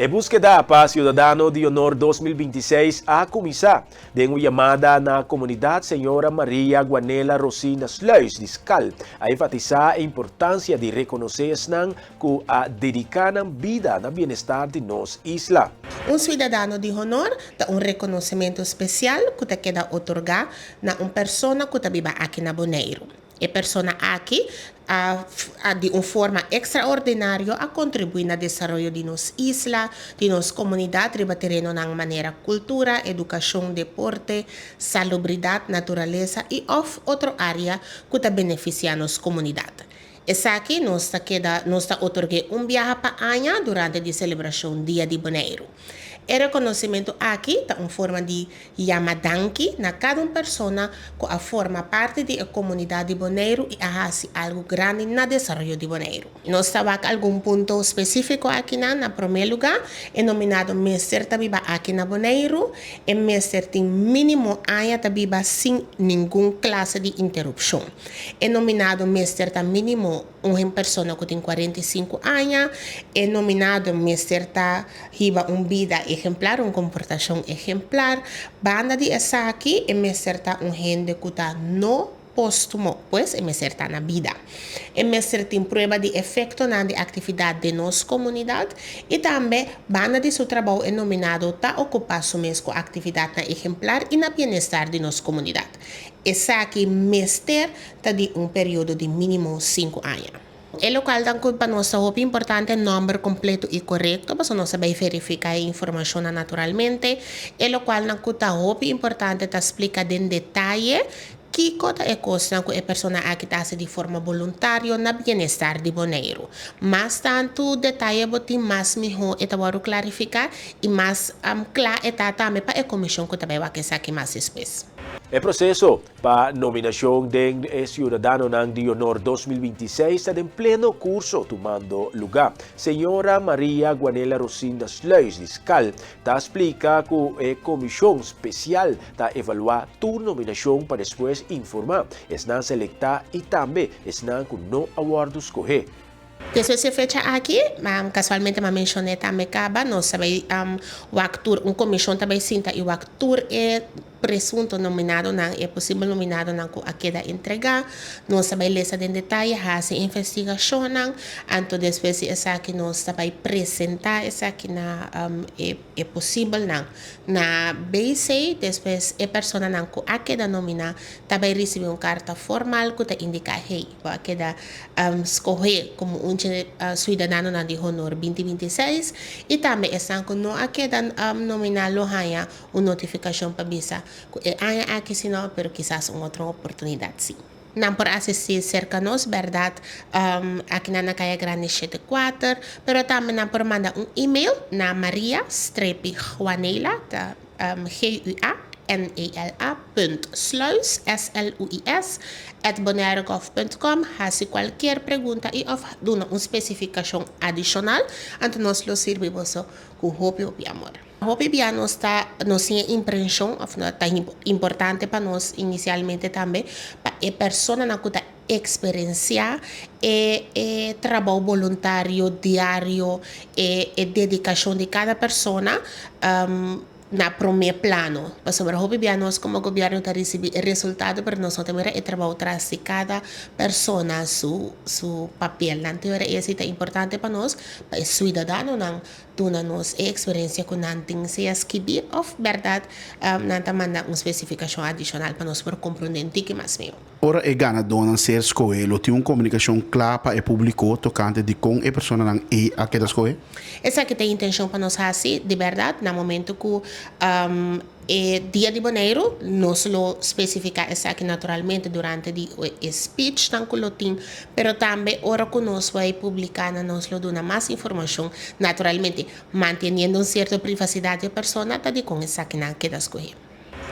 E búskeda pa Siudadano di Honor 2026 a kuminsá. Den un yamada na komunidat señora Maria Guanela Rosina Sluis di Skal a enfatisá e importansia di rekonosé esnan ku a dediká nan bida na bienestar di nos isla. Un Siudadano di Honor ta un rekonosementu spesial ku ta keda otorgá na un persona ku ta biba aki na Boneiru. E persona aki a a di un forma ekstraordinario a kontribuí na desaroyo di nos isla, di nos komunidat riba terenonan manera kultura, edukashon, deporte, salubridat, naturalesa i òf otro área ku ta benefisiá nos komunidat. Esaki nos ta keda nos ta otorg'é un biaha pa aña durante di selebrashon Dia di Boneiru. E rekonosementu aki ta un forma di yama danki na kada un persona ku a forma parti di e komunidat di Boneiru i a hasi algu grandi na desaroyo di Boneiru. Nos ta wak algun punto spesífiko akinan. Na promé lugá, e nominado mester ta biba aki na Boneiru. E mester tin mínimo aña ta biba sin ningun klase di interupshon. E nominado mester ta mínimo un persona ku tin 45 aña. E nominado mester ta hiba un bida ehemplar, un komportashon ehemplar. Banda di esaki, e mester ta un hende ku ta no póstumo, pues e mester ta na bida. E mester tin prueba di efektonan di aktividat den nos komunidat i tambe banda di su trabou e nominado ta okupá su mes ku aktividatnan ehemplar i na bienestar di nos komunidat. Esaki mester ta di un periodo di mínimo 5 aña. E lokual ta ku pa nos ta hopi importante nòmber kompleto i korekto, pasobra nos ta bai verifiká e informashonnan naturalmente. E lokualnan ku ta hopi importante ta splika den detaye kiko ta e kosnan ku e persona aki ta hasi di forma boluntario na bienestar di Boneiru. Mas tantu detaye bo tin, mas mihó e ta wòrdu klarifiká i mas kla e ta tambe pa e komishon ku ta bai wak esaki mas despues. E proseso pa nominashon den e Siudadanonan di Honor 2026 ta den pleno kurso tumando lugá. Señora Maria Guanela Rosinda Sluis di Skal ta splika ku e komishon spesial ta evaluá tur nominashon pa despues informá esnan selektá i tambe esnan ku no a wòrdu skohé. Despues e fecha aki, kasualmente m'a menshoné tambe kaba, nos ta bai wak tur, un komishon ta bai sinta i wak tur e presunto nominadonan, e posibel nominadonan ku a keda entregá. Nos ta bai lesa den detaye, hasi investigashonnan, anto despues di esaki nos ta bai presentá esaki na e e posibelnan na BC. Despues e personanan ku a keda nominá ta bai risibí un karta formal ku ta indiká, hey, bo a keda skohé komo un dje suidadanonan di honor 2026 i tambe esnan ku no a keda nominá lo haña un notifikashon pa bisa ku e aña aki si no, pero kisas un otro oportunidat si. Nan por asistí serka nos, bèrdat, akinan na Kaya Grandi 74, pero tambe nan por manda un email na Maria strepi Guanela, ta G-U-A-N-E-L-A punt Sluis, S-L-U-I-S, at bonairegov.com, hasi kualkier pregunta i òf duna un spesifikashon adishonal, anto nos lo sirbi boso ku hopi hopi amor. Hopi bia nos ta nos tin e imprenshon òf no ta importante pa nos inisialmente tambe pa e personanan ku ta eksperensiá e e trabou boluntario diario, e e dedikashon di kada persona na promé plano. Pasobra hopi bia nos komo gobièrnu ta risibí e resultado pero nos no ta mira e trabou tras di kada persona su su papelnan. Te ora esei ta importante pa nos pa e suidadanonan duna nos e eksperensia ku nan tin, sea skibí òf bèrdat nan ta manda un spesifikashon adishonal pa nos por komprondé un tiki mas mihó. Ora e ganadónan ser skohé, lo tin un komunikashon kla pa e públiko tokante dikon e personanan ei a keda skohé? Esaki ta e intenshon pa nos hasi di bèrdat na momentu ku E Dia di Boneiru, nos lo spesifiká esaki naturalmente durante di e speechnan ku lo tin, pero tambe ora ku nos bai publiká nan nos lo duna mas informashon, naturalmente manteniendo un sierto privasidat di e persona ta dikon esakinan keda skohé.